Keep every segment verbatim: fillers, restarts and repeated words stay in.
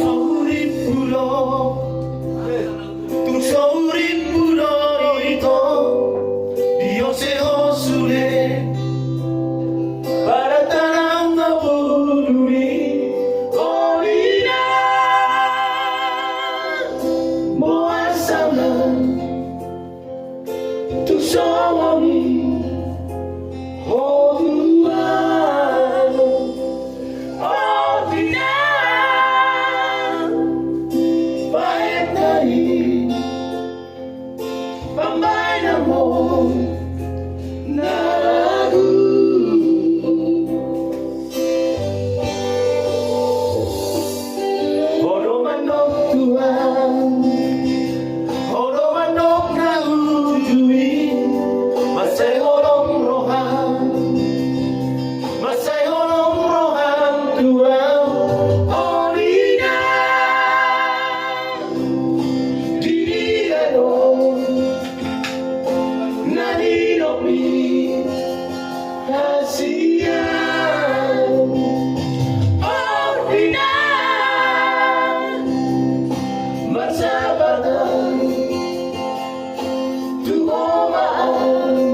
Saurippu do, tu saurippu do ito, diose ho sude, pada tanang na bodumi, o Ina, boan saman. Tu songon i ho tuan, o Ina, baen hami pambahenanmu na lagu. Ho do mandok tuan, ho do mandok na uju i, mansai holong roham, mansai holong roham tuan, o Ina. Di dia do na nidokmi hasian, o Ina, marsapatan tu omaan.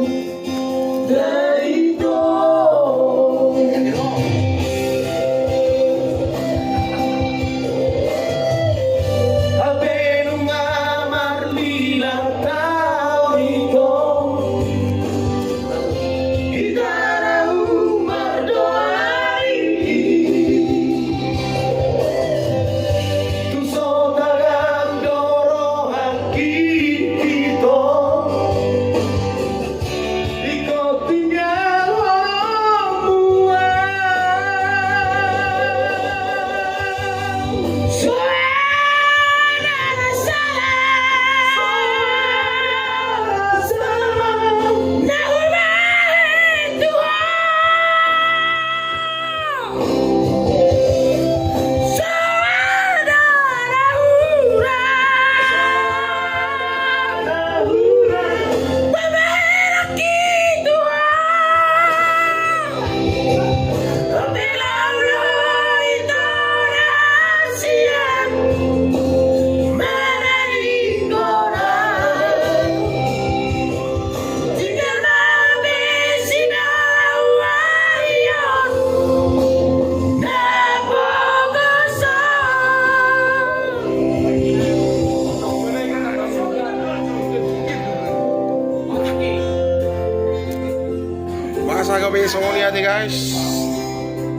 Masa gabe songon i ate, guys.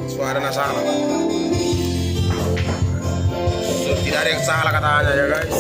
Suara na salah. So, tidak ada yang salah katanya ya, guys.